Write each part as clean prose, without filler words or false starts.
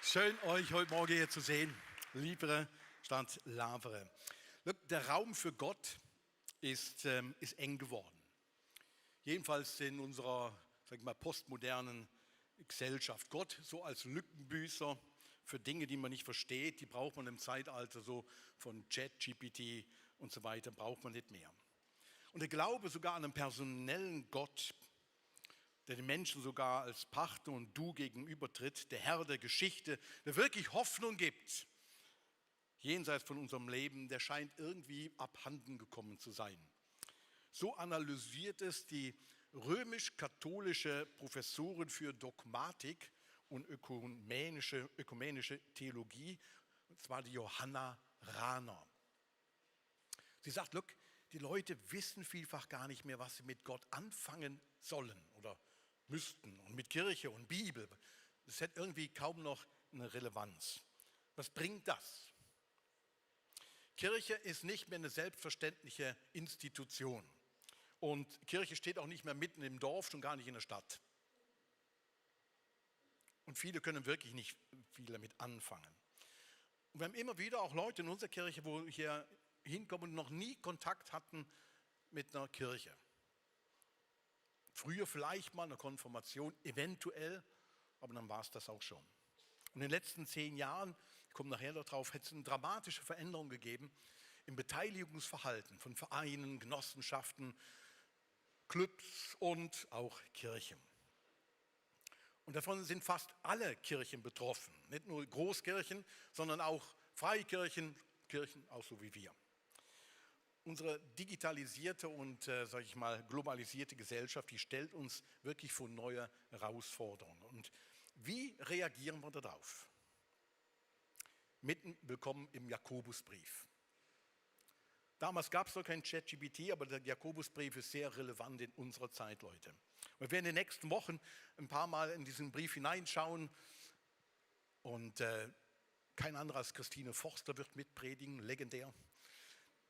Schön, euch heute Morgen hier zu sehen. Liebere statt Lavere. Der Raum für Gott ist eng geworden. Jedenfalls in unserer, sag ich mal, postmodernen Gesellschaft. Gott so als Lückenbüßer für Dinge, die man nicht versteht, die braucht man im Zeitalter so von ChatGPT und so weiter, braucht man nicht mehr. Und der Glaube sogar an einen personellen Gott, der den Menschen sogar als Partner und Du gegenübertritt, der Herr der Geschichte, der wirklich Hoffnung gibt, jenseits von unserem Leben, der scheint irgendwie abhanden gekommen zu sein. So analysiert es die römisch-katholische Professorin für Dogmatik und ökumenische Theologie, und zwar die Johanna Rahner. Sie sagt, look, die Leute wissen vielfach gar nicht mehr, was sie mit Gott anfangen sollen oder müssten und mit Kirche und Bibel. Das hat irgendwie kaum noch eine Relevanz. Was bringt das? Kirche ist nicht mehr eine selbstverständliche Institution. Und Kirche steht auch nicht mehr mitten im Dorf, schon gar nicht in der Stadt. Und viele können wirklich nicht viel damit anfangen. Und wir haben immer wieder auch Leute in unserer Kirche, wo hier hinkommen und noch nie Kontakt hatten mit einer Kirche. Früher vielleicht mal eine Konfirmation, eventuell, aber dann war es das auch schon. Und in den letzten 10 Jahren, ich komme nachher darauf, hat es eine dramatische Veränderung gegeben im Beteiligungsverhalten von Vereinen, Genossenschaften, Clubs und auch Kirchen. Und davon sind fast alle Kirchen betroffen. Nicht nur Großkirchen, sondern auch Freikirchen, Kirchen auch so wie wir. Unsere digitalisierte und, sage ich mal, globalisierte Gesellschaft, die stellt uns wirklich vor neue Herausforderungen. Und wie reagieren wir darauf? Mitten willkommen im Jakobusbrief. Damals gab es noch kein ChatGPT, aber der Jakobusbrief ist sehr relevant in unserer Zeit, Leute. Wir werden in den nächsten Wochen ein paar Mal in diesen Brief hineinschauen und kein anderer als Christine Forster wird mitpredigen, legendär.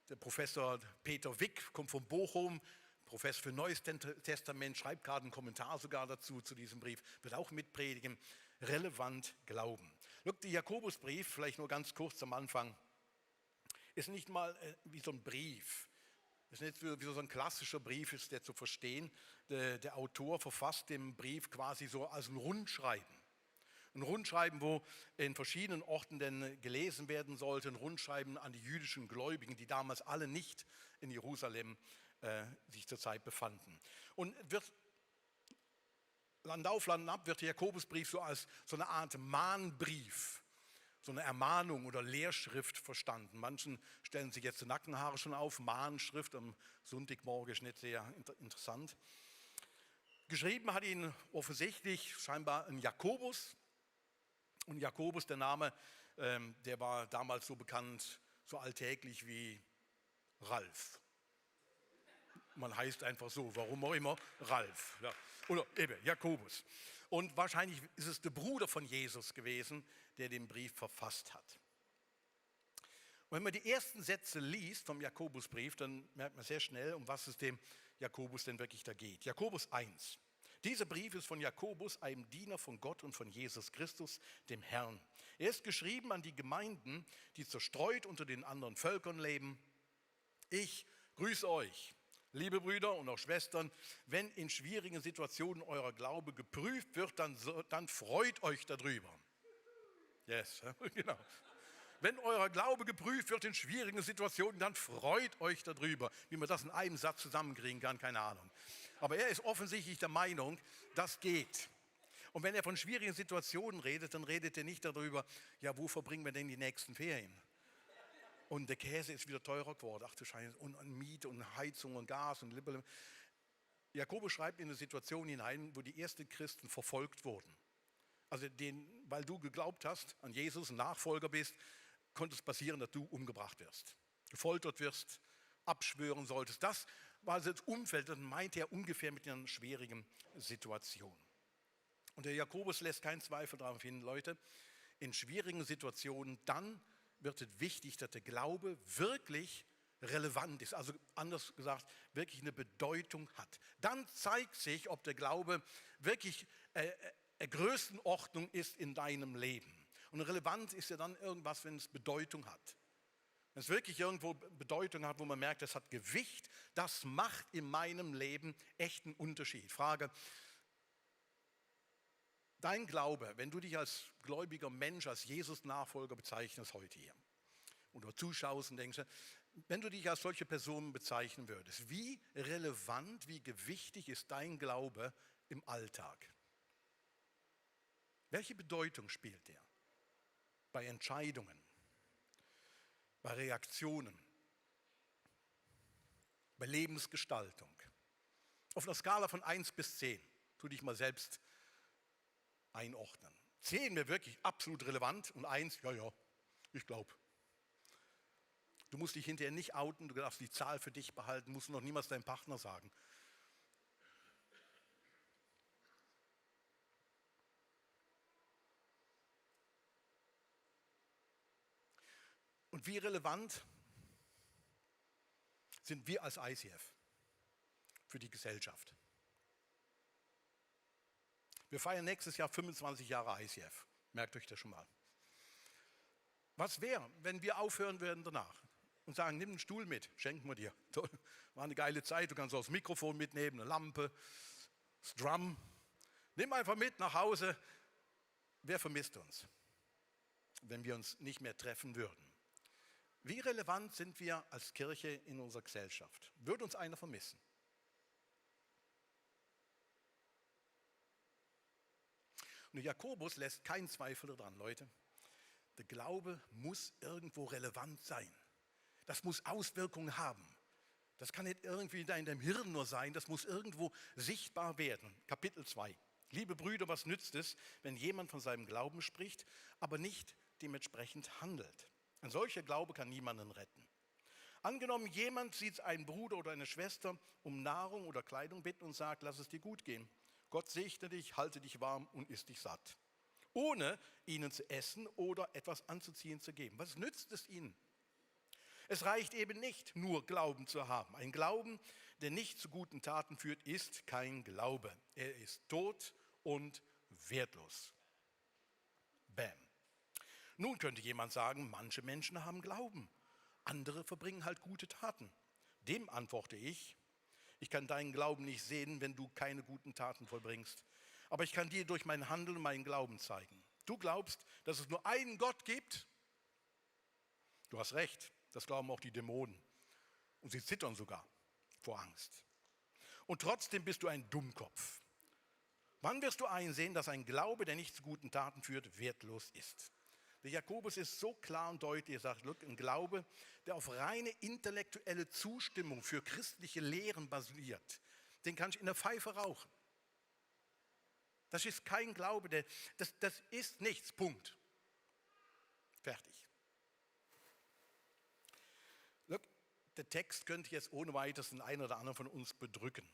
Der Professor Peter Wick kommt von Bochum, Professor für Neues Testament, schreibt gerade einen Kommentar sogar dazu, zu diesem Brief, wird auch mitpredigen. Relevant Glauben. Look, der Jakobusbrief, vielleicht nur ganz kurz am Anfang, ist nicht mal wie so ein Brief. Das ist nicht wie so ein klassischer Brief, ist der zu verstehen. Der Autor verfasst den Brief quasi so als ein Rundschreiben. Ein Rundschreiben, wo in verschiedenen Orten denn gelesen werden sollte, ein Rundschreiben an die jüdischen Gläubigen, die damals alle nicht in Jerusalem sich zur Zeit befanden. Und wird Land auf, Land ab, wird der Jakobusbrief so als so eine Art Mahnbrief, so eine Ermahnung oder Lehrschrift verstanden. Manchen stellen sich jetzt die Nackenhaare schon auf, Mahnschrift am Sonntagmorgen ist nicht sehr interessant. Geschrieben hat ihn offensichtlich scheinbar ein Jakobus. Und Jakobus, der Name, der war damals so bekannt, so alltäglich wie Ralf. Man heißt einfach so, warum auch immer, Ralf. Ja. Oder eben Jakobus. Und wahrscheinlich ist es der Bruder von Jesus gewesen, der den Brief verfasst hat. Und wenn man die ersten Sätze liest vom Jakobusbrief, dann merkt man sehr schnell, um was es dem Jakobus denn wirklich da geht. Jakobus 1. Dieser Brief ist von Jakobus, einem Diener von Gott und von Jesus Christus, dem Herrn. Er ist geschrieben an die Gemeinden, die zerstreut unter den anderen Völkern leben. Ich grüße euch, liebe Brüder und auch Schwestern, wenn in schwierigen Situationen euer Glaube geprüft wird, dann freut euch darüber. Yes, genau. Wenn euer Glaube geprüft wird in schwierigen Situationen, dann freut euch darüber. Wie man das in einem Satz zusammenkriegen kann, keine Ahnung. Aber er ist offensichtlich der Meinung, das geht. Und wenn er von schwierigen Situationen redet, dann redet er nicht darüber, ja, wo verbringen wir denn die nächsten Ferien? Und der Käse ist wieder teurer geworden. Ach du Scheiße, und Miete und Heizung und Gas und Lippe. Jakobus schreibt in eine Situation hinein, wo die ersten Christen verfolgt wurden. Also weil du geglaubt hast, an Jesus ein Nachfolger bist, konnte es passieren, dass du umgebracht wirst, gefoltert wirst, abschwören solltest. Das war also das Umfeld, das meint er ungefähr mit einer schwierigen Situation. Und der Jakobus lässt keinen Zweifel darauf hin, Leute, in schwierigen Situationen, dann wird es wichtig, dass der Glaube wirklich relevant ist, also anders gesagt, wirklich eine Bedeutung hat. Dann zeigt sich, ob der Glaube wirklich Größenordnung ist in deinem Leben. Und relevant ist ja dann irgendwas, wenn es Bedeutung hat. Wenn es wirklich irgendwo Bedeutung hat, wo man merkt, das hat Gewicht, das macht in meinem Leben echten Unterschied. Frage, dein Glaube, wenn du dich als gläubiger Mensch, als Jesus-Nachfolger bezeichnest heute hier oder zuschaust und denkst, wenn du dich als solche Person bezeichnen würdest, wie relevant, wie gewichtig ist dein Glaube im Alltag? Welche Bedeutung spielt der bei Entscheidungen, bei Reaktionen, bei Lebensgestaltung? Auf einer Skala von 1 bis 10, tu dich mal selbst einordnen. 10 wäre wirklich absolut relevant und 1, ja, ich glaube. Du musst dich hinterher nicht outen, du darfst die Zahl für dich behalten, musst noch niemals deinem Partner sagen. Und wie relevant sind wir als ICF für die Gesellschaft? Wir feiern nächstes Jahr 25 Jahre ICF. Merkt euch das schon mal. Was wäre, wenn wir aufhören würden danach und sagen, nimm einen Stuhl mit, schenken wir dir. Toll, war eine geile Zeit, du kannst auch das Mikrofon mitnehmen, eine Lampe, das Drum. Nimm einfach mit nach Hause. Wer vermisst uns, wenn wir uns nicht mehr treffen würden? Wie relevant sind wir als Kirche in unserer Gesellschaft? Würde uns einer vermissen? Und Jakobus lässt keinen Zweifel daran, Leute. Der Glaube muss irgendwo relevant sein. Das muss Auswirkungen haben. Das kann nicht irgendwie da in deinem Hirn nur sein, das muss irgendwo sichtbar werden. Kapitel 2. Liebe Brüder, was nützt es, wenn jemand von seinem Glauben spricht, aber nicht dementsprechend handelt? Ein solcher Glaube kann niemanden retten. Angenommen, jemand sieht einen Bruder oder eine Schwester um Nahrung oder Kleidung bitten und sagt, lass es dir gut gehen. Gott segne dich, halte dich warm und iss dich satt. Ohne ihnen zu essen oder etwas anzuziehen zu geben. Was nützt es ihnen? Es reicht eben nicht, nur Glauben zu haben. Ein Glauben, der nicht zu guten Taten führt, ist kein Glaube. Er ist tot und wertlos. Bam. Nun könnte jemand sagen, manche Menschen haben Glauben, andere verbringen halt gute Taten. Dem antworte ich, ich kann deinen Glauben nicht sehen, wenn du keine guten Taten vollbringst. Aber ich kann dir durch mein Handeln meinen Glauben zeigen. Du glaubst, dass es nur einen Gott gibt? Du hast recht, das glauben auch die Dämonen. Und sie zittern sogar vor Angst. Und trotzdem bist du ein Dummkopf. Wann wirst du einsehen, dass ein Glaube, der nicht zu guten Taten führt, wertlos ist? Der Jakobus ist so klar und deutlich, er sagt, look, ein Glaube, der auf reine intellektuelle Zustimmung für christliche Lehren basiert, den kann ich in der Pfeife rauchen. Das ist kein Glaube, das ist nichts, Punkt. Fertig. Look, der Text könnte jetzt ohne weiteres den einen oder anderen von uns bedrücken.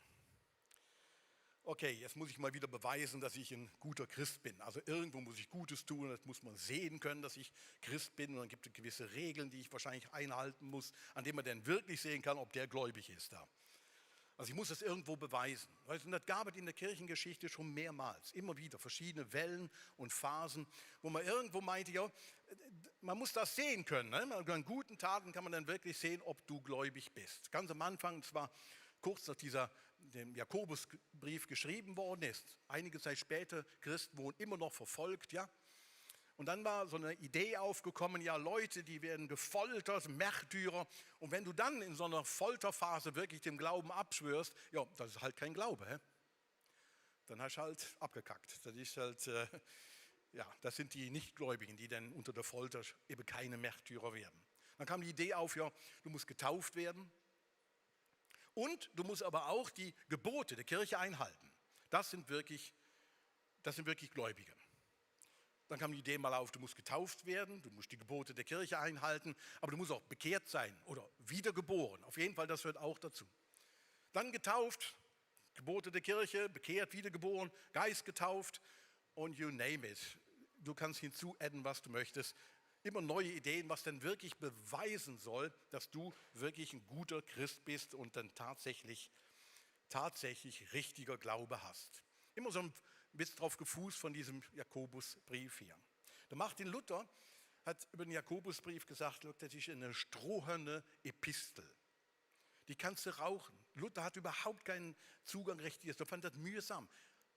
Okay, jetzt muss ich mal wieder beweisen, dass ich ein guter Christ bin. Also irgendwo muss ich Gutes tun, das muss man sehen können, dass ich Christ bin. Und dann gibt es gewisse Regeln, die ich wahrscheinlich einhalten muss, an denen man dann wirklich sehen kann, ob der gläubig ist da. Also ich muss das irgendwo beweisen. Und das gab es in der Kirchengeschichte schon mehrmals, immer wieder, verschiedene Wellen und Phasen, wo man irgendwo meinte, ja, man muss das sehen können. Ne? An guten Taten kann man dann wirklich sehen, ob du gläubig bist. Ganz am Anfang, und zwar kurz nach dem Jakobusbrief geschrieben worden ist. Einige Zeit später, Christen wurden immer noch verfolgt, ja. Und dann war so eine Idee aufgekommen, ja, Leute, die werden gefoltert, Märtyrer. Und wenn du dann in so einer Folterphase wirklich dem Glauben abschwörst, ja, das ist halt kein Glaube. Hä? Dann hast du halt abgekackt. Das ist halt, ja, das sind die Nichtgläubigen, die dann unter der Folter eben keine Märtyrer werden. Dann kam die Idee auf, ja, du musst getauft werden. Und du musst aber auch die Gebote der Kirche einhalten. Das sind wirklich Gläubige. Dann kam die Idee mal auf, du musst getauft werden, du musst die Gebote der Kirche einhalten, aber du musst auch bekehrt sein oder wiedergeboren. Auf jeden Fall, das gehört auch dazu. Dann getauft, Gebote der Kirche, bekehrt, wiedergeboren, Geist getauft und you name it. Du kannst hinzuadden, was du möchtest. Immer neue Ideen, was denn wirklich beweisen soll, dass du wirklich ein guter Christ bist und dann tatsächlich richtiger Glaube hast. Immer so ein bisschen drauf gefußt von diesem Jakobusbrief hier. Der Martin Luther hat über den Jakobusbrief gesagt, das ist eine stroherne Epistel. Die kannst du rauchen. Luther hat überhaupt keinen Zugang rechtlich. Er fand das mühsam.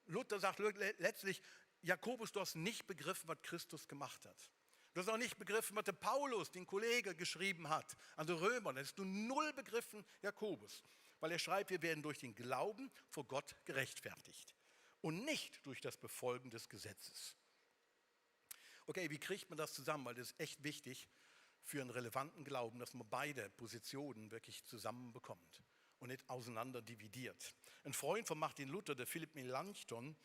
Luther sagt letztlich, Jakobus, du hast nicht begriffen, was Christus gemacht hat. Du hast auch nicht begriffen, was der Paulus, den Kollege, geschrieben hat an die Römer. Das hast du null begriffen, Jakobus. Weil er schreibt, wir werden durch den Glauben vor Gott gerechtfertigt und nicht durch das Befolgen des Gesetzes. Okay, wie kriegt man das zusammen? Weil das ist echt wichtig für einen relevanten Glauben, dass man beide Positionen wirklich zusammenbekommt und nicht auseinander dividiert. Ein Freund von Martin Luther, der Philipp Melanchthon,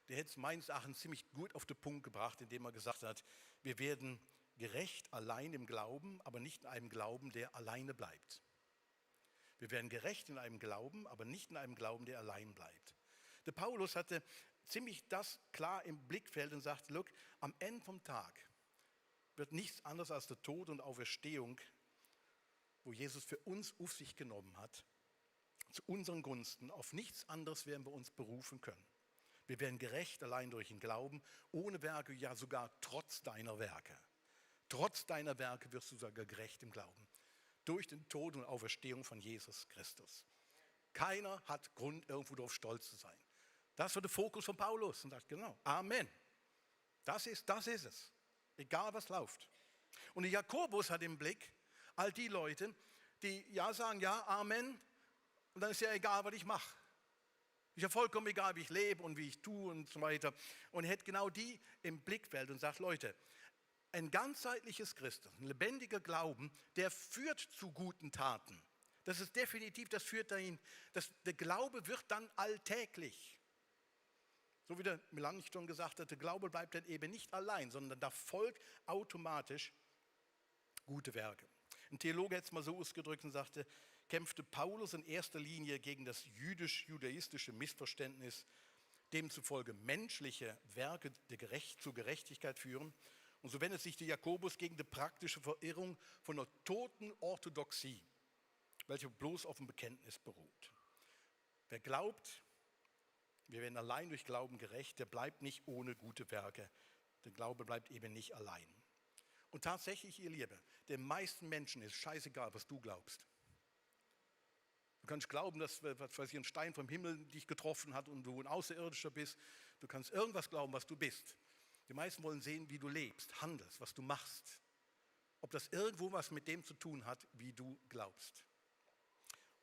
der hätte es meines Erachtens ziemlich gut auf den Punkt gebracht, indem er gesagt hat, wir werden gerecht allein im Glauben, aber nicht in einem Glauben, der alleine bleibt. Wir werden gerecht in einem Glauben, aber nicht in einem Glauben, der allein bleibt. Der Paulus hatte ziemlich das klar im Blickfeld und sagt, look, am Ende vom Tag wird nichts anderes als der Tod und Auferstehung, wo Jesus für uns auf sich genommen hat, zu unseren Gunsten. Auf nichts anderes werden wir uns berufen können. Wir werden gerecht allein durch den Glauben, ohne Werke, ja sogar trotz deiner Werke. Trotz deiner Werke wirst du sogar gerecht im Glauben. Durch den Tod und Auferstehung von Jesus Christus. Keiner hat Grund, irgendwo darauf stolz zu sein. Das war der Fokus von Paulus und sagt, genau, Amen. Das ist es. Egal was läuft. Und der Jakobus hat im Blick all die Leute, die ja sagen, ja, Amen, und dann ist ja egal, was ich mache. Ist ja vollkommen egal, wie ich lebe und wie ich tue und so weiter. Und er hat genau die im Blickfeld und sagt, Leute, ein ganzheitliches Christus, ein lebendiger Glauben, der führt zu guten Taten. Das ist definitiv, das führt dahin, der Glaube wird dann alltäglich. So wie der Melanchthon gesagt hat, der Glaube bleibt dann eben nicht allein, sondern da folgt automatisch gute Werke. Ein Theologe hat es mal so ausgedrückt und sagte, kämpfte Paulus in erster Linie gegen das jüdisch-judaistische Missverständnis, demzufolge menschliche Werke zur Gerechtigkeit führen. Und so wendet sich der Jakobus gegen die praktische Verirrung von einer toten Orthodoxie, welche bloß auf dem Bekenntnis beruht. Wer glaubt, wir werden allein durch Glauben gerecht, der bleibt nicht ohne gute Werke. Der Glaube bleibt eben nicht allein. Und tatsächlich, ihr Liebe, den meisten Menschen ist scheißegal, was du glaubst. Du kannst glauben, dass ein Stein vom Himmel dich getroffen hat und du ein Außerirdischer bist. Du kannst irgendwas glauben, was du bist. Die meisten wollen sehen, wie du lebst, handelst, was du machst. Ob das irgendwo was mit dem zu tun hat, wie du glaubst.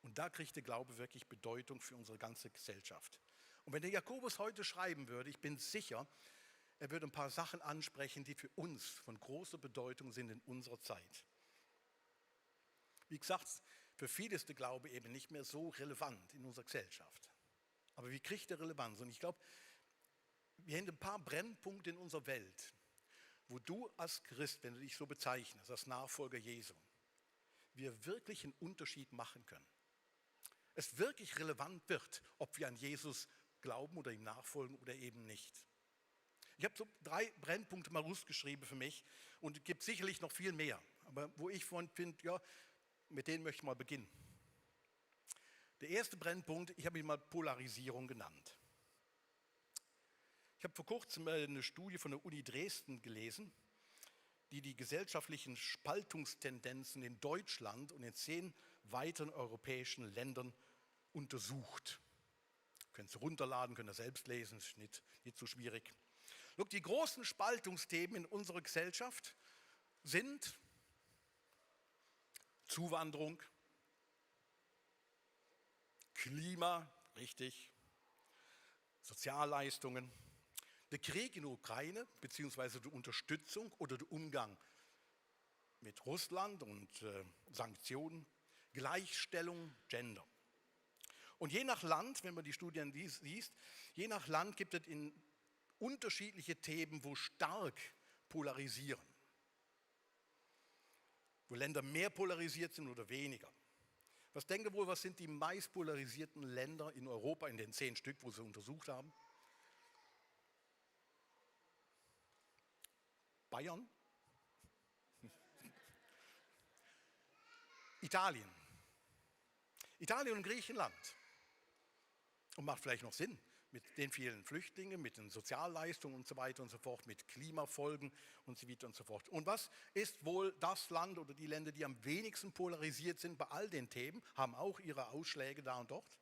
Und da kriegt der Glaube wirklich Bedeutung für unsere ganze Gesellschaft. Und wenn der Jakobus heute schreiben würde, ich bin sicher, er würde ein paar Sachen ansprechen, die für uns von großer Bedeutung sind in unserer Zeit. Wie gesagt, für viele ist der Glaube eben nicht mehr so relevant in unserer Gesellschaft. Aber wie kriegt er Relevanz? Und ich glaube, wir haben ein paar Brennpunkte in unserer Welt, wo du als Christ, wenn du dich so bezeichnest, als Nachfolger Jesu, wir wirklich einen Unterschied machen können. Es wirklich relevant wird, ob wir an Jesus glauben oder ihm nachfolgen oder eben nicht. Ich habe so 3 Brennpunkte mal rausgeschrieben für mich und es gibt sicherlich noch viel mehr. Aber wo ich finde, ja, mit denen möchte ich mal beginnen. Der erste Brennpunkt, ich habe ihn mal Polarisierung genannt. Ich habe vor kurzem eine Studie von der Uni Dresden gelesen, die gesellschaftlichen Spaltungstendenzen in Deutschland und in 10 weiteren europäischen Ländern untersucht. Könnt ihr runterladen, könnt ihr selbst lesen, ist nicht so schwierig. Look, die großen Spaltungsthemen in unserer Gesellschaft sind Zuwanderung, Klima, richtig, Sozialleistungen, der Krieg in der Ukraine, beziehungsweise die Unterstützung oder der Umgang mit Russland und Sanktionen, Gleichstellung, Gender. Und je nach Land, wenn man die Studien liest, je nach Land gibt es in unterschiedliche Themen, wo stark polarisieren. Wo Länder mehr polarisiert sind oder weniger. Was denkt ihr wohl, was sind die meist polarisierten Länder in Europa, in den 10 Stück, wo sie untersucht haben? Bayern? Italien. Italien und Griechenland. Und macht vielleicht noch Sinn mit den vielen Flüchtlingen, mit den Sozialleistungen und so weiter und so fort, mit Klimafolgen und so weiter und so fort. Und was ist wohl das Land oder die Länder, die am wenigsten polarisiert sind bei all den Themen, haben auch ihre Ausschläge da und dort?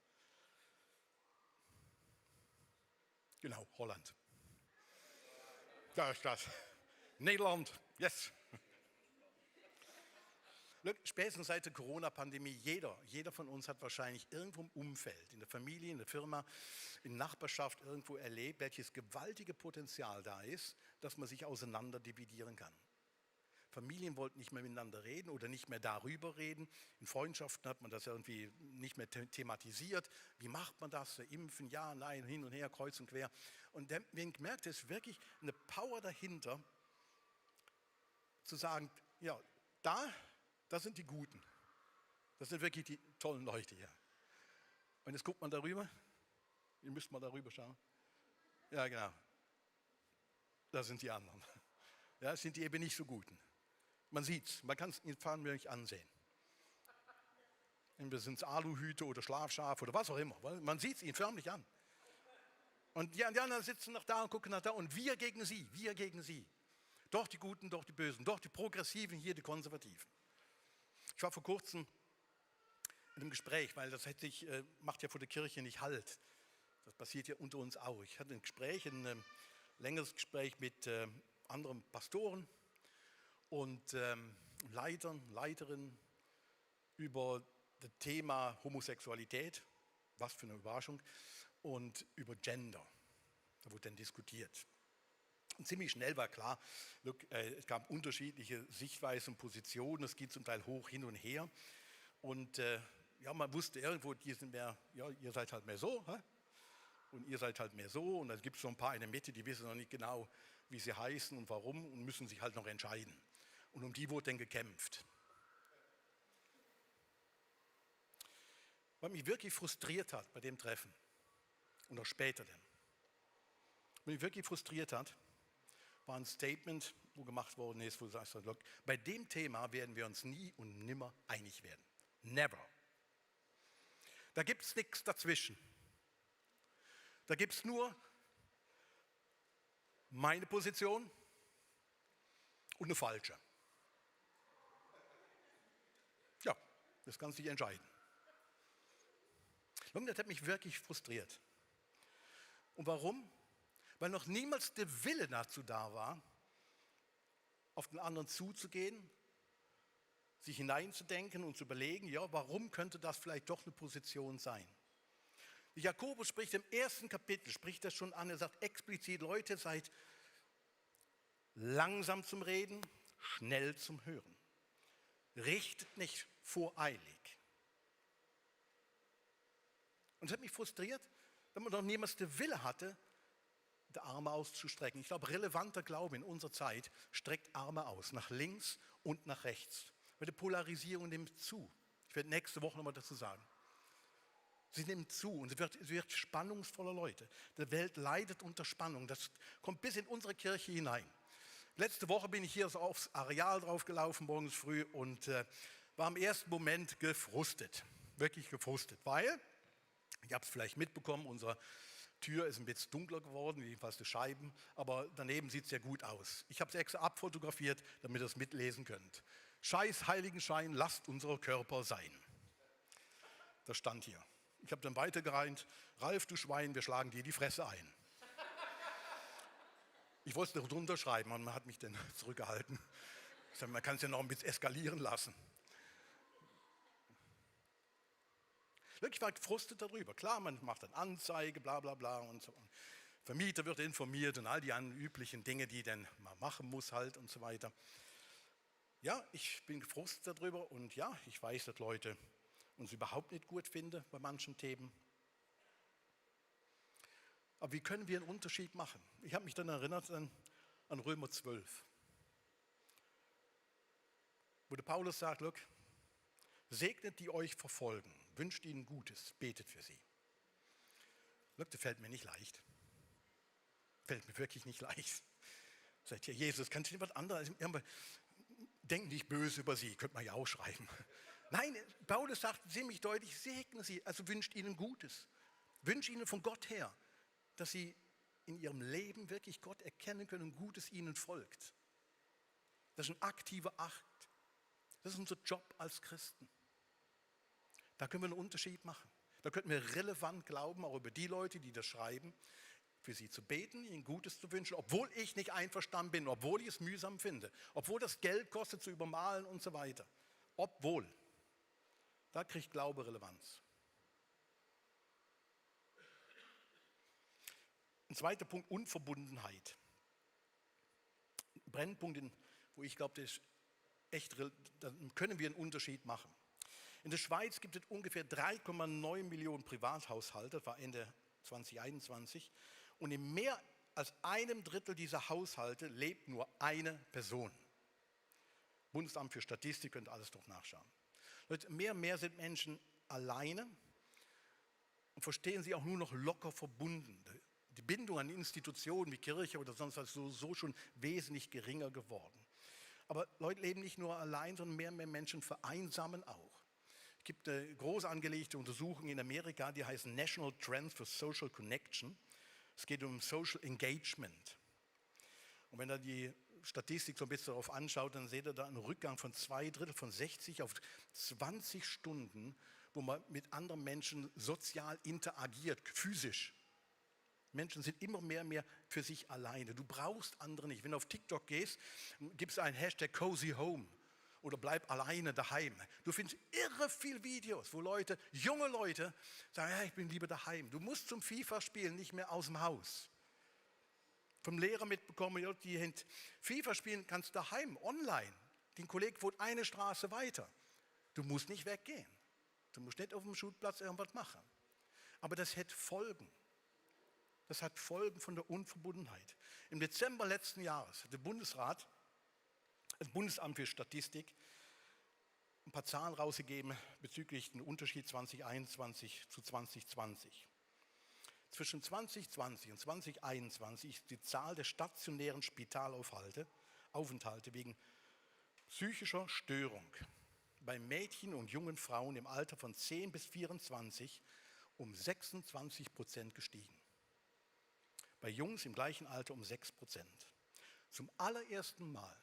Genau, Holland. Da ist das. Nederland, yes. Spätestens seit der Corona-Pandemie, jeder von uns hat wahrscheinlich irgendwo im Umfeld, in der Familie, in der Firma, in der Nachbarschaft irgendwo erlebt, welches gewaltige Potenzial da ist, dass man sich auseinander dividieren kann. Familien wollten nicht mehr miteinander reden oder nicht mehr darüber reden. In Freundschaften hat man das irgendwie nicht mehr thematisiert. Wie macht man das? Impfen, ja, nein, hin und her, kreuz und quer. Und wir gemerkt, es ist wirklich eine Power dahinter, zu sagen, ja, das sind die Guten. Das sind wirklich die tollen Leute hier. Und jetzt guckt man darüber. Ihr müsst mal darüber schauen. Ja, genau. Das sind die anderen. Ja, das sind die eben nicht so Guten. Man sieht es, man kann es in Fahnen ansehen. Entweder sind es Aluhüte oder Schlafschafe oder was auch immer. Man sieht es ihnen förmlich an. Und die anderen sitzen noch da und gucken nach da und wir gegen sie, wir gegen sie. Doch die Guten, doch die Bösen, doch die Progressiven, hier die Konservativen. Ich war vor kurzem in einem Gespräch, weil das macht ja vor der Kirche nicht Halt. Das passiert ja unter uns auch. Ich hatte ein Gespräch, ein längeres Gespräch mit anderen Pastoren und Leitern, Leiterinnen über das Thema Homosexualität, was für eine Überraschung, und über Gender. Da wurde dann diskutiert. Und ziemlich schnell war klar, es gab unterschiedliche Sichtweisen und Positionen, es geht zum Teil hoch hin und her. Und ja, man wusste irgendwo, die sind mehr, ja, ihr seid halt mehr so, hä? Und ihr seid halt mehr so. Und dann gibt es so ein paar in der Mitte, die wissen noch nicht genau, wie sie heißen und warum und müssen sich halt noch entscheiden. Und um die wurde dann gekämpft. Was mich wirklich frustriert hat bei dem Treffen und auch später dann, was mich wirklich frustriert hat, war ein Statement, wo gemacht worden ist, wo sagt, look, bei dem Thema werden wir uns nie und nimmer einig werden. Never. Da gibt es nichts dazwischen. Da gibt es nur meine Position und eine falsche. Ja, das kannst du dich entscheiden. Und das hat mich wirklich frustriert. Und warum? Weil noch niemals der Wille dazu da war, auf den anderen zuzugehen, sich hineinzudenken und zu überlegen, ja, warum könnte das vielleicht doch eine Position sein? Jakobus spricht im 1. Kapitel, spricht das schon an, er sagt explizit, Leute, seid langsam zum Reden, schnell zum Hören. Richtet nicht voreilig. Und es hat mich frustriert, wenn man noch niemals den Wille hatte, die Arme auszustrecken. Ich glaube, relevanter Glaube in unserer Zeit streckt Arme aus, nach links und nach rechts. Weil die Polarisierung nimmt zu. Ich werde nächste Woche nochmal dazu sagen. Sie nimmt zu und es wird spannungsvoller Leute. Die Welt leidet unter Spannung. Das kommt bis in unsere Kirche hinein. Letzte Woche bin ich hier so aufs Areal draufgelaufen, morgens früh, und war im ersten Moment gefrustet. Wirklich gefrustet, weil, ich habe es vielleicht mitbekommen, unsere Tür ist ein bisschen dunkler geworden, jedenfalls die Scheiben, aber daneben sieht es ja gut aus. Ich habe es extra abfotografiert, damit ihr es mitlesen könnt. Scheiß Heiligenschein, lasst unsere Körper sein. Das stand hier. Ich habe dann weitergereint, Ralf, du Schwein, wir schlagen dir die Fresse ein. Ich wollte es noch drunter schreiben, und man hat mich dann zurückgehalten. Ich sage, man kann es ja noch ein bisschen eskalieren lassen. Ich war gefrustet darüber. Klar, man macht dann Anzeige, bla bla bla und so. Vermieter wird informiert und all die anderen üblichen Dinge, die dann man machen muss halt und so weiter. Ja, ich bin gefrustet darüber und ja, ich weiß, dass Leute uns überhaupt nicht gut finden bei manchen Themen. Aber wie können wir einen Unterschied machen? Ich habe mich dann erinnert an Römer 12, wo der Paulus sagt, look, segnet die euch verfolgen, wünscht ihnen Gutes, betet für sie. Look, das fällt mir nicht leicht. Fällt mir wirklich nicht leicht. Sagt ihr, Jesus, kannst du nicht was anderes? Denken nicht böse über sie, könnte man ja auch schreiben. Nein, Paulus sagt ziemlich deutlich, segne sie, also wünscht ihnen Gutes. Wünscht ihnen von Gott her dass sie in ihrem Leben wirklich Gott erkennen können und Gutes ihnen folgt. Das ist ein aktiver Akt. Das ist unser Job als Christen. Da können wir einen Unterschied machen. Da könnten wir relevant glauben, auch über die Leute, die das schreiben, für sie zu beten, ihnen Gutes zu wünschen, obwohl ich nicht einverstanden bin, obwohl ich es mühsam finde, obwohl das Geld kostet zu übermalen und so weiter. Obwohl. Da kriegt Glaube Relevanz. Ein zweiter Punkt, Unverbundenheit. Ein Brennpunkt, wo ich glaube, da können wir einen Unterschied machen. In der Schweiz gibt es ungefähr 3,9 Millionen Privathaushalte, das war Ende 2021. Und in mehr als einem Drittel dieser Haushalte lebt nur eine Person. Bundesamt für Statistik, könnt alles doch nachschauen. Mehr und mehr sind Menschen alleine und verstehen sich auch nur noch locker verbunden. Die Bindung an Institutionen wie Kirche oder sonst was ist so schon wesentlich geringer geworden. Aber Leute leben nicht nur allein, sondern mehr und mehr Menschen vereinsamen auch. Es gibt eine groß angelegte Untersuchung in Amerika, die heißt National Trends for Social Connection. Es geht um Social Engagement. Und wenn ihr die Statistik so ein bisschen darauf anschaut, dann seht ihr da einen Rückgang von 2/3 von 60 auf 20 Stunden, wo man mit anderen Menschen sozial interagiert, physisch. Menschen sind immer mehr für sich alleine. Du brauchst andere nicht. Wenn du auf TikTok gehst, gibst du einen Hashtag Cozy Home oder bleib alleine daheim. Du findest irre viele Videos, wo junge Leute sagen, ja, ich bin lieber daheim. Du musst zum FIFA-Spielen nicht mehr aus dem Haus. Vom Lehrer mitbekommen, die FIFA spielen kannst du daheim, online. Dein Kollege wohnt eine Straße weiter. Du musst nicht weggehen. Du musst nicht auf dem Schulplatz irgendwas machen. Aber das hat Folgen. Das hat Folgen von der Unverbundenheit. Im Dezember letzten Jahres hat der Bundesrat, das Bundesamt für Statistik, ein paar Zahlen rausgegeben bezüglich den Unterschied 2021 zu 2020. Zwischen 2020 und 2021 ist die Zahl der stationären Spitalaufenthalte wegen psychischer Störung bei Mädchen und jungen Frauen im Alter von 10 bis 24 um 26% gestiegen. Bei Jungs im gleichen Alter um 6%. Zum allerersten Mal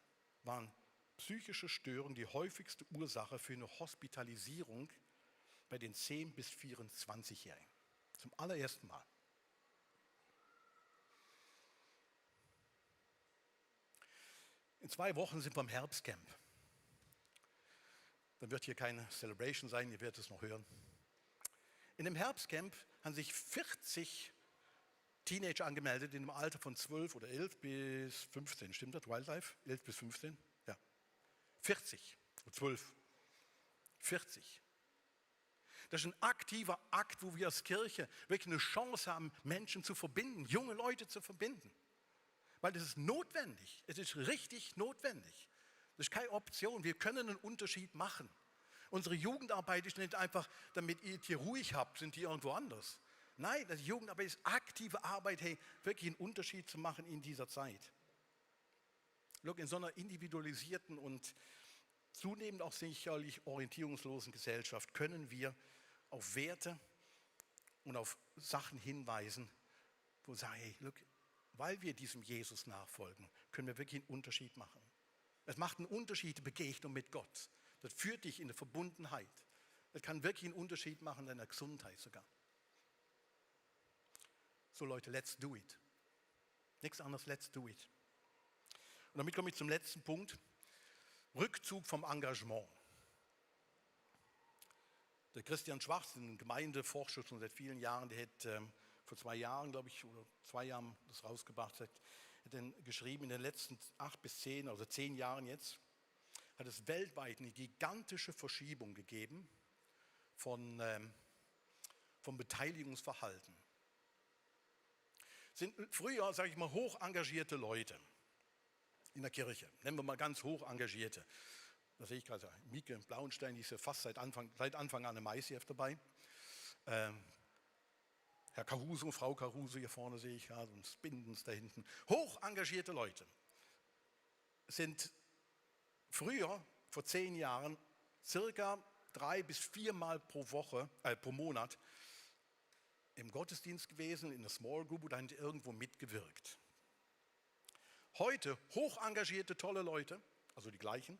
waren psychische Störungen die häufigste Ursache für eine Hospitalisierung bei den 10- bis 24-Jährigen. Zum allerersten Mal. In 2 Wochen sind wir im Herbstcamp. Dann wird hier keine Celebration sein, ihr werdet es noch hören. In dem Herbstcamp haben sich 40 Teenager angemeldet in dem Alter von 12 oder 11 bis 15. Stimmt das? Wildlife? 11 bis 15? Ja. 40. 12. 40. Das ist ein aktiver Akt, wo wir als Kirche wirklich eine Chance haben, Menschen zu verbinden, junge Leute zu verbinden. Weil das ist notwendig. Es ist richtig notwendig. Das ist keine Option. Wir können einen Unterschied machen. Unsere Jugendarbeit ist nicht einfach, damit ihr hier ruhig habt, sind die irgendwo anders. Nein, die Jugendarbeit ist aktive Arbeit, wirklich einen Unterschied zu machen in dieser Zeit. Look, in so einer individualisierten und zunehmend auch sicherlich orientierungslosen Gesellschaft können wir auf Werte und auf Sachen hinweisen, wo wir sagen, look, weil wir diesem Jesus nachfolgen, können wir wirklich einen Unterschied machen. Es macht einen Unterschied, die Begegnung mit Gott. Das führt dich in eine Verbundenheit. Das kann wirklich einen Unterschied machen in deiner Gesundheit sogar. So Leute, let's do it. Nichts anderes, let's do it. Und damit komme ich zum letzten Punkt. Rückzug vom Engagement. Der Christian Schwarz, ein Gemeindeforscher schon seit vielen Jahren, der hat vor 2 Jahren, glaube ich, oder 2 Jahren das rausgebracht, hat dann geschrieben, in den letzten 8 bis 10, also 10 Jahren jetzt, hat es weltweit eine gigantische Verschiebung gegeben vom Beteiligungsverhalten. Sind früher, sage ich mal, hoch engagierte Leute in der Kirche, nennen wir mal ganz hoch engagierte. Da sehe ich gerade Mieke Blauenstein, die ist ja fast seit Anfang an im ICF dabei. Herr Caruso, Frau Caruso, hier vorne sehe ich gerade, und Spindens da hinten. Hoch engagierte Leute sind früher, vor 10 Jahren, circa 3 bis 4 Mal pro Monat im Gottesdienst gewesen, in der Small Group oder irgendwo mitgewirkt. Heute hoch engagierte, tolle Leute, also die gleichen,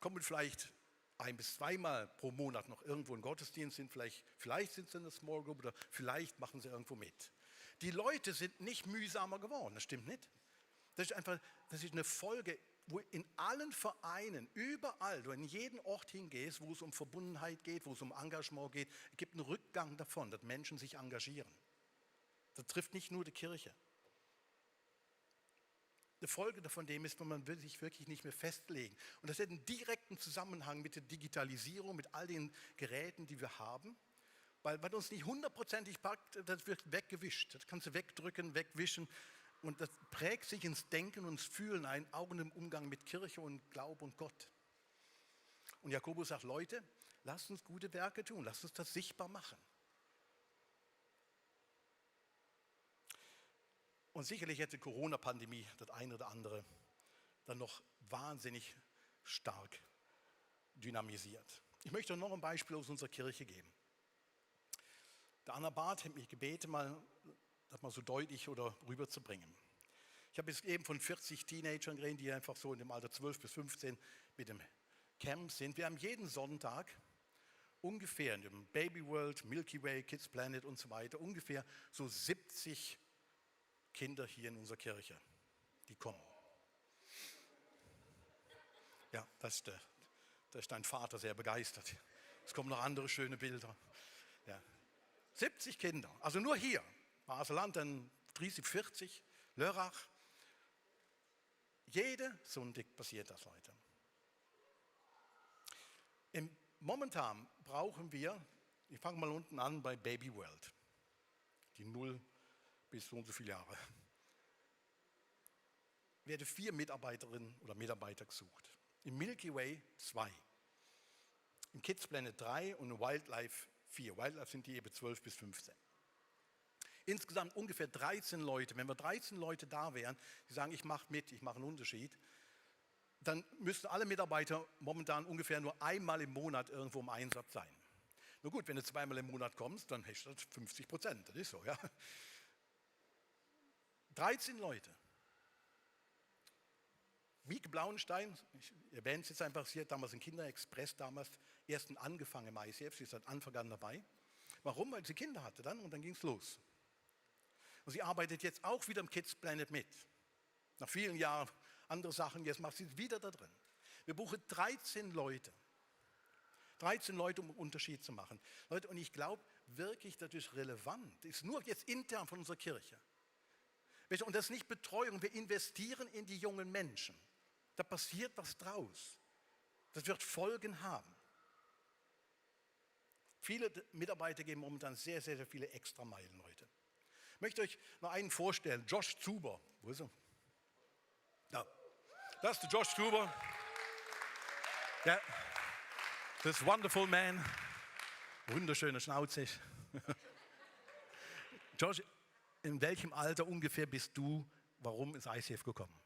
kommen vielleicht 1- bis 2-mal pro Monat noch irgendwo in Gottesdienst, sind vielleicht sind sie in der Small Group oder vielleicht machen sie irgendwo mit. Die Leute sind nicht mühsamer geworden, das stimmt nicht. Das ist eine Folge, wo in allen Vereinen, überall, du in jeden Ort hingehst, wo es um Verbundenheit geht, wo es um Engagement geht, es gibt einen Rückgang davon, dass Menschen sich engagieren. Das trifft nicht nur die Kirche. Die Folge davon ist, man will sich wirklich nicht mehr festlegen. Und das hat einen direkten Zusammenhang mit der Digitalisierung, mit all den Geräten, die wir haben. Weil was uns nicht 100%ig packt, das wird weggewischt. Das kannst du wegdrücken, wegwischen. Und das prägt sich ins Denken und ins Fühlen ein, auch im Umgang mit Kirche und Glaube und Gott. Und Jakobus sagt, Leute, lasst uns gute Werke tun, lasst uns das sichtbar machen. Und sicherlich hätte die Corona-Pandemie das eine oder andere dann noch wahnsinnig stark dynamisiert. Ich möchte noch ein Beispiel aus unserer Kirche geben. Der Anna Barth hat mich gebeten, das mal so deutlich oder rüberzubringen. Ich habe jetzt eben von 40 Teenagern geredet, die einfach so in dem Alter 12 bis 15 mit dem Camp sind. Wir haben jeden Sonntag ungefähr in dem Baby World, Milky Way, Kids Planet und so weiter, ungefähr so 70 Kinder hier in unserer Kirche, die kommen. Ja, da ist dein Vater sehr begeistert. Es kommen noch andere schöne Bilder. Ja. 70 Kinder, also nur hier, Baseland, dann 30, 40, Lörrach. Jede Sonntag passiert das, Leute. Momentan brauchen wir, ich fange mal unten an bei Baby World, die 0 bis so und so viele Jahre. Werden 4 Mitarbeiterinnen oder Mitarbeiter gesucht. Im Milky Way 2. Im Kids Planet 3 und im Wildlife 4. Wildlife sind die eben 12 bis 15. Insgesamt ungefähr 13 Leute. Wenn wir 13 Leute da wären, die sagen, ich mache mit, ich mache einen Unterschied, dann müssten alle Mitarbeiter momentan ungefähr nur einmal im Monat irgendwo im Einsatz sein. Nur gut, wenn du 2-mal im Monat kommst, dann hast du 50%. Das ist so, ja. 13 Leute. Wieke Blauenstein, ich erwähne es jetzt einfach, sie hat damals im Kinderexpress erst angefangen im ICF, sie ist seit Anfang an dabei. Warum? Weil sie Kinder hatte dann und dann ging es los. Und sie arbeitet jetzt auch wieder im Kids Planet mit. Nach vielen Jahren andere Sachen, jetzt macht sie wieder da drin. Wir brauchen 13 Leute. 13 Leute, um einen Unterschied zu machen. Leute, und ich glaube wirklich, das ist relevant. Das ist nur jetzt intern von unserer Kirche. Und das ist nicht Betreuung, wir investieren in die jungen Menschen. Da passiert was draus. Das wird Folgen haben. Viele Mitarbeiter geben momentan sehr, sehr, sehr viele Extrameilen heute. Ich möchte euch noch einen vorstellen, Josh Zuber. Wo ist er? Da. Das ist der Josh Zuber. Ja. Das Wonderful Man. Wunderschöne Schnauze. Josh, in welchem Alter ungefähr bist du, warum ins ICF gekommen?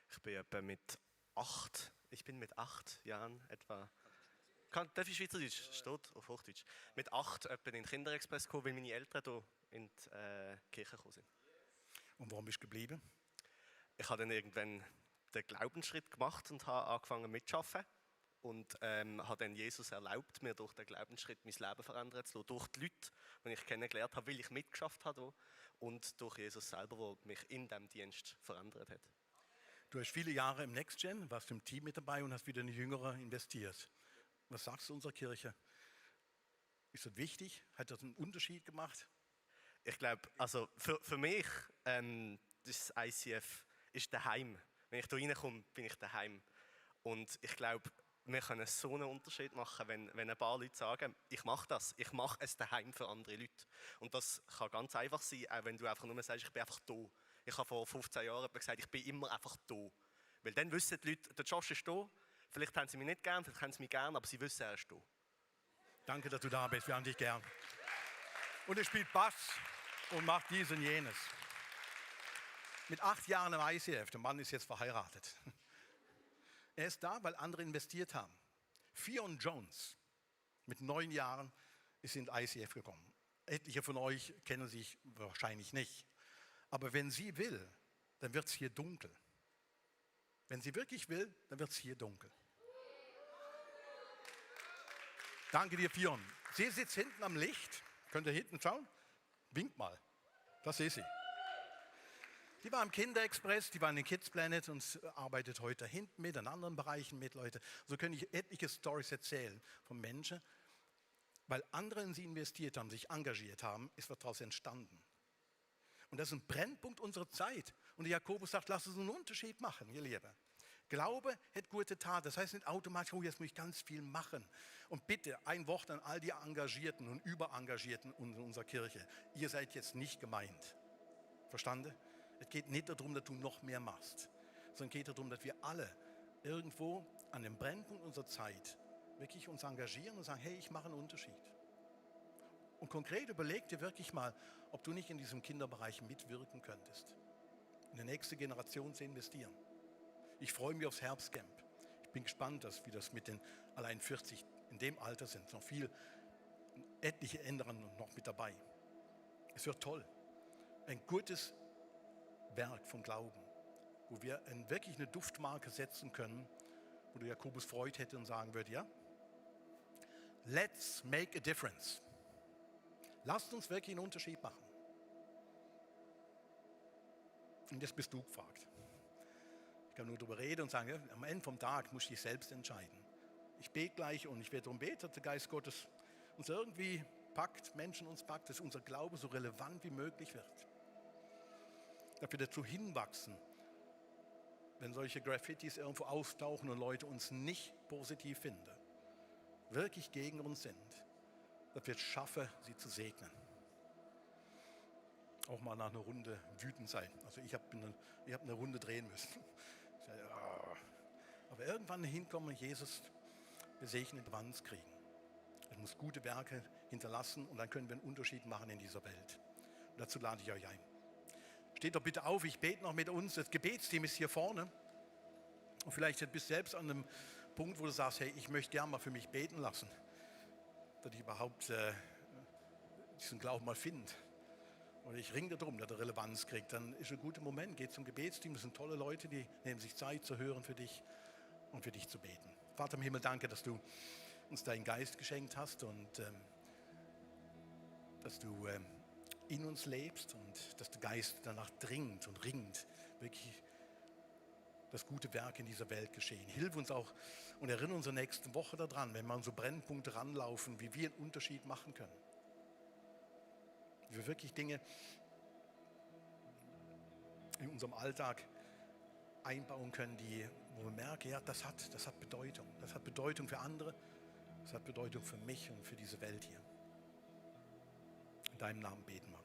Ich bin etwa mit 8. Ich bin mit 8 Jahren etwa. Darf ich Schweizerdeutsch? Steht auf Hochdeutsch. Mit 8 etwa in den Kinderexpress gekommen, weil meine Eltern hier in die Kirche gekommen sind. Und warum bist du geblieben? Ich habe dann irgendwann den Glaubensschritt gemacht und habe angefangen mitzuarbeiten. Und habe dann Jesus erlaubt, mir durch den Glaubensschritt mein Leben verändern zu lassen. Durch die Leute, die ich kennengelernt habe, weil ich mitgeschafft habe. Und durch Jesus selber, der mich in diesem Dienst verändert hat. Du hast viele Jahre im NextGen, warst im Team mit dabei und hast wieder in die Jüngere investiert. Was sagst du unserer Kirche? Ist das wichtig? Hat das einen Unterschied gemacht? Ich glaube, also für mich, das ICF ist daheim. Wenn ich hier reinkomme, bin ich daheim. Und ich glaube, wir können so einen Unterschied machen, wenn ein paar Leute sagen, ich mache das, ich mache es daheim für andere Leute. Und das kann ganz einfach sein, auch wenn du einfach nur sagst, ich bin einfach da. Ich habe vor 15 Jahren gesagt, ich bin immer einfach da. Weil dann wissen die Leute, der Josh ist da, vielleicht haben sie mich nicht gern, vielleicht haben sie mich gern, aber sie wissen, er ist da. Danke, dass du da bist, wir haben dich gern. Und er spielt Bass und macht dies und jenes. Mit 8 Jahren im ICF, der Mann ist jetzt verheiratet. Er ist da, weil andere investiert haben. Fionn Jones mit 9 Jahren ist in ICF gekommen. Etliche von euch kennen sich wahrscheinlich nicht. Aber wenn sie will, dann wird es hier dunkel. Wenn sie wirklich will, dann wird es hier dunkel. Danke dir, Fion. Sie sitzt hinten am Licht. Könnt ihr hinten schauen? Winkt mal. Das ist sie. Die war im Kinderexpress, die war in den Kids Planet und arbeitet heute hinten mit, in anderen Bereichen mit, Leute. So kann ich etliche Storys erzählen von Menschen, weil andere in sie investiert haben, sich engagiert haben, ist was daraus entstanden. Und das ist ein Brennpunkt unserer Zeit. Und der Jakobus sagt, lass uns einen Unterschied machen, ihr Lieben. Glaube hat gute Tat. Das heißt nicht automatisch, oh, jetzt muss ich ganz viel machen. Und bitte ein Wort an all die Engagierten und Überengagierten in unserer Kirche. Ihr seid jetzt nicht gemeint. Verstanden? Es geht nicht darum, dass du noch mehr machst, sondern es geht darum, dass wir alle irgendwo an dem Brennpunkt unserer Zeit wirklich uns engagieren und sagen, hey, ich mache einen Unterschied. Und konkret überleg dir wirklich mal, ob du nicht in diesem Kinderbereich mitwirken könntest, in die nächste Generation zu investieren. Ich freue mich aufs Herbstcamp. Ich bin gespannt, wie das mit den allein 40 in dem Alter sind. Noch etliche Änderungen noch mit dabei. Es wird toll. Ein gutes Werk von Glauben, wo wir wirklich eine Duftmarke setzen können, wo der Jakobus Freud hätte und sagen würde, ja, let's make a difference. Lasst uns wirklich einen Unterschied machen. Und jetzt bist du gefragt. Ich kann nur darüber reden und sagen, ja, am Ende vom Tag muss ich dich selbst entscheiden. Ich bete gleich und ich werde darum beten, dass der Geist Gottes uns irgendwie packt, Menschen uns packt, dass unser Glaube so relevant wie möglich wird. Dass wir dazu hinwachsen, wenn solche Graffitis irgendwo auftauchen und Leute uns nicht positiv finden, wirklich gegen uns sind, dass wir es schaffen, sie zu segnen. Auch mal nach einer Runde wütend sein. Also ich habe eine Runde drehen müssen. Aber irgendwann hinkommen, Jesus, wir segnen Advanz kriegen. Er muss gute Werke hinterlassen und dann können wir einen Unterschied machen in dieser Welt. Und dazu lade ich euch ein. Steht doch bitte auf, ich bete noch mit uns. Das Gebetsteam ist hier vorne. Und vielleicht bist du selbst an einem Punkt, wo du sagst, hey, ich möchte gerne mal für mich beten lassen, dass ich überhaupt diesen Glauben mal finde. Und ich ringe darum, dass er Relevanz kriegt. Dann ist ein guter Moment, geht zum Gebetsteam. Das sind tolle Leute, die nehmen sich Zeit zu hören für dich und für dich zu beten. Vater im Himmel, danke, dass du uns deinen Geist geschenkt hast und dass du in uns lebst und dass der Geist danach dringt und ringt, wirklich das gute Werk in dieser Welt geschehen. Hilf uns auch und erinnere uns in der nächsten Woche daran, wenn wir an so Brennpunkte ranlaufen, wie wir einen Unterschied machen können. Wie wir wirklich Dinge in unserem Alltag einbauen können, wo wir merken, ja, das hat Bedeutung. Das hat Bedeutung für andere, das hat Bedeutung für mich und für diese Welt hier. In deinem Namen beten wir.